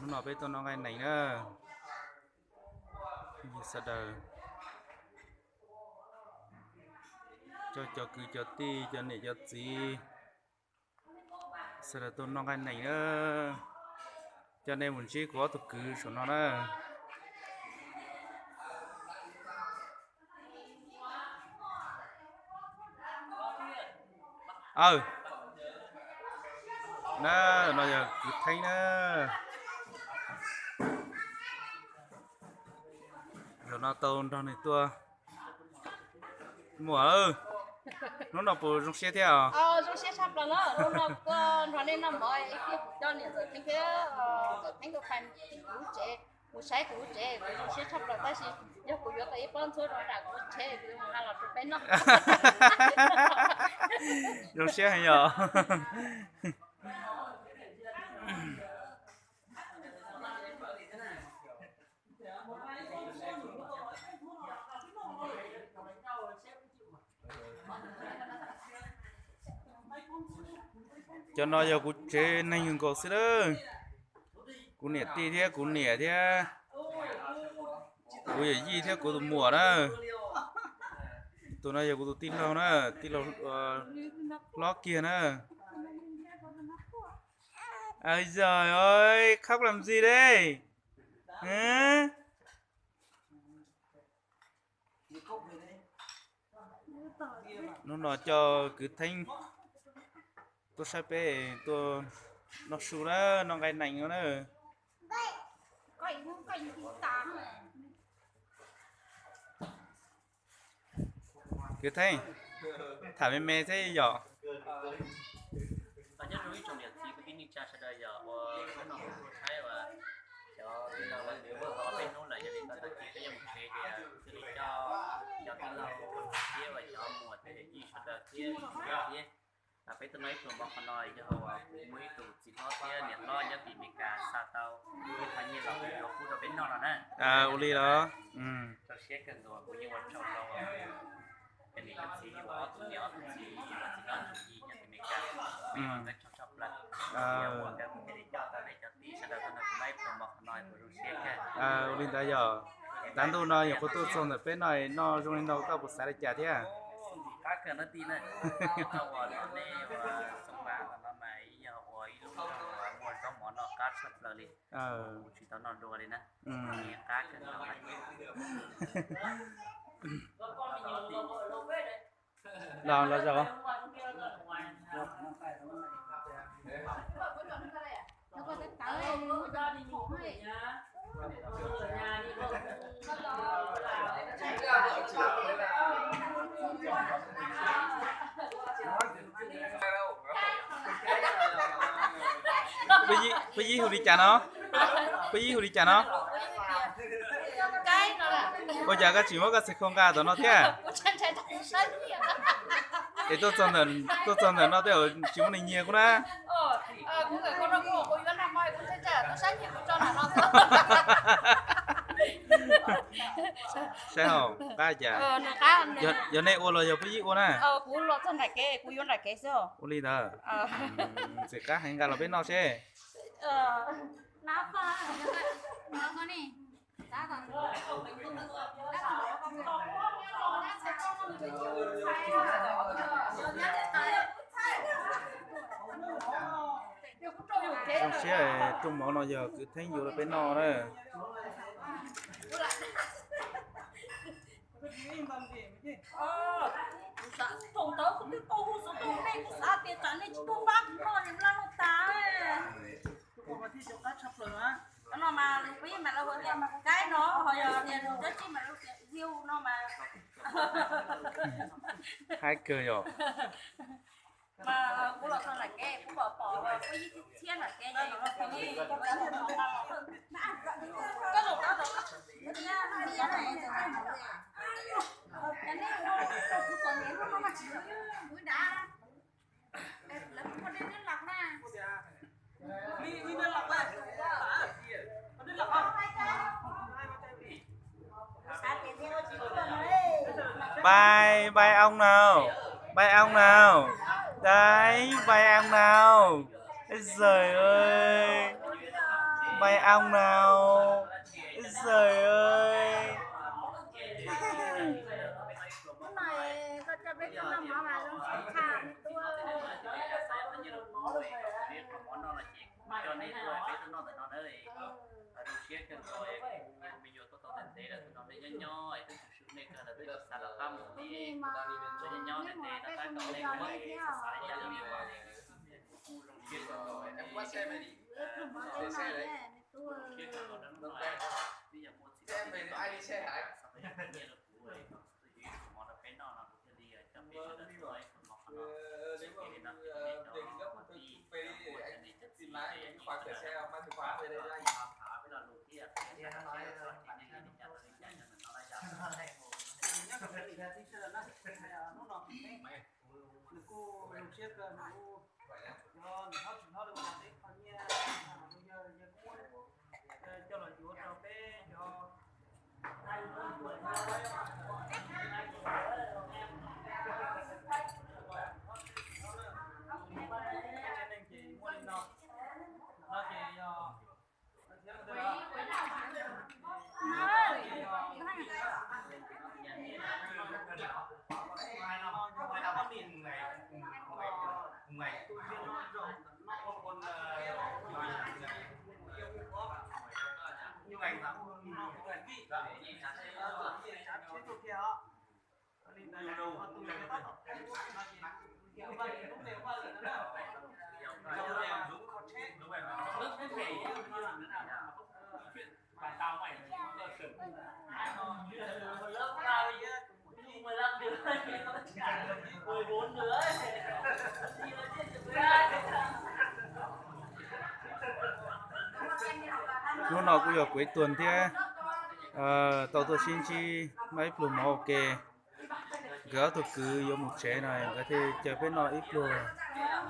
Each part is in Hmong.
Hnub no peb tuaj noj nqaij nees na, sawv daws, cov kwv cov tij, cov niam cov txiv, sawv daws tuaj noj nqaij nees na. Coj nej mus ntsib kuv ob tug kwv saum no na. Aw, na, no yog kwv Theeb na. Zaum no tau nrog nws tuaj. Muam, hnub no puas zoo siab thiab os? Zoo siab tshaj plaws na, hnub no tuaj nrog nej noj mov, coj niam Ntxawm Theeb thiab Ntxawm Theeb tuaj pais kuv lub tsev, kuv saib kuv lub tsev kuv zoo siab tshaj plaws, tab sis yog kuv yuav tau ib pob ntxhuab zoo nram kuv lub tsheb kuv yuav mus nqa los rau peb noj. Zoo siab heev yom. Cov no yog kuv tsev neeg nkaus xwb na. Kuv niam tij thiab kuv niam thiab kuv yawm yij thiab kuv tus muam na. Tus no yog kuv tus tij laug na, tij laug hlob kiag na. Ôi giời ơi, khóc làm gì đây? Hả? Hnub no coj kwv Theeb tuaj saib peb, tuaj noj su na, noj nqaij nees no na. Kwv Theeb, tham me me thiab yom. Nyob zoo ib tsoom niam txiv kwv tij neej tsa sawv daws yom, uas hnub no kuv tuaj saib uas cov tij laug lawv twb muaj ob peb hnub lawm, yog li ntawd tag kis peb yuav mus tsev ces xws li coj cov tij laug thiab uas cov muam thiab yawm yij sawv daws thiab thiab peb tuaj noj ib pluas mov qhov no yog uas kuv muaj ib tug txiv hlob thiab niam hlob nyob tim Amelikas xa tau ib qho nyiaj los yuav pub rau peb noj no na. Ua li los. Rau siab kawg nkaus, kuv yeej ua tsaug rau cov niam cov txiv uas ob tug niam ob tug txiv uas txiv hlob txiv yij nyob tim Amelikas, kuv yeej ua tsaug tshaj plaws. Ua rau kuv thiaj li coj tau nej cov tij sawv daws tuaj nrog kuv noj ib pluas mov qhov no kuv zoo siab kawg. Ua li ntawd yog, tav ntuj no nyuam qhuav tuaj txog ntawm peb no, noj zoo li no koj puas xav li cas thiab? Qab kawg na tij na, nyob rau uas nej uas Xoo Vam no mas ib yog ua ib lub nroog uas muaj zaub mov noj qab tshaj plaws li, kuv tsis tau noj dua li na. Qab kawg nkaus na. Los los zaum. Pub Yib hu li cas no? Pub Yib hu li cas no? Ua cas koj tsis muab koj xwm khau nqa tom no thiab? Es tuaj txog ntawm no tej zaum tsis muaj neeg nyiag kuv na. Saib hauv qab cas, yog nej ua los yog Pub Yib ua na? Ua li ntawd, txiv qab heev, nqa los peb noj seb. Zoo siab, rooj mov no yog kwv Theeb yuav rau peb noj na. Haib kawg yom. Bye bye ông nào. Bye ông nào. Đấy, bye ông nào. Ôi giời ơi. Mai ông nào? Ôi giời ơi. Hnub no koj coj peb tuaj noj mov mas zoo siab tshaj me tub. Coj nej tuaj peb tuaj noj ntawm no na. Zoo siab kawg nkaus, me nyuam tuaj tau ntev ntev lawm, tus no nej nyob nyob twb tsis swm nej kawg lawm, twb tsis xav rov qab mus li. Nyob nyob ntev ntev rov qab kom nej ua xav xav li cas li. Zoo siab kawg nkaus. Zoo siab kawg nkaus, hnub no twb yog muaj txiv tus nyiam rau kuv, tus yug ib pluag mov rau peb noj no kuv thiaj li coj peb sawv daws tuaj ib pluag mov qhov no. Ces li no ces nej cov kwv tij, cov phooj ywg, cov niam cov txiv, sawv daws no tham peb lo lus thiab qhia sawv daws seb txoj kev neej li cas rau li cas nyob ntawm no na yom. Nws kuj zoo siab kawg, nws kuj, yog nws hlob tsis hlob li uas teb kho nyiaj, yawg kuj coj los yuav rau peb cov neeg ces muaj li no, no ces yog Hnub no kuj yog kuv ib tug thiab, tau tuaj sib ntsib noj ib pluag mov ua ke. Nkawd ob tug kwv yuav mus tsev no, nkawd thiaj caw peb noj ib pluag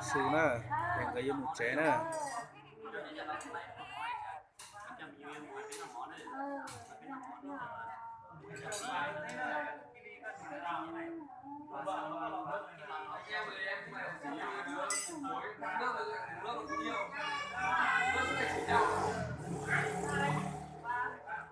su na, es nkawd yuav mus tsev na.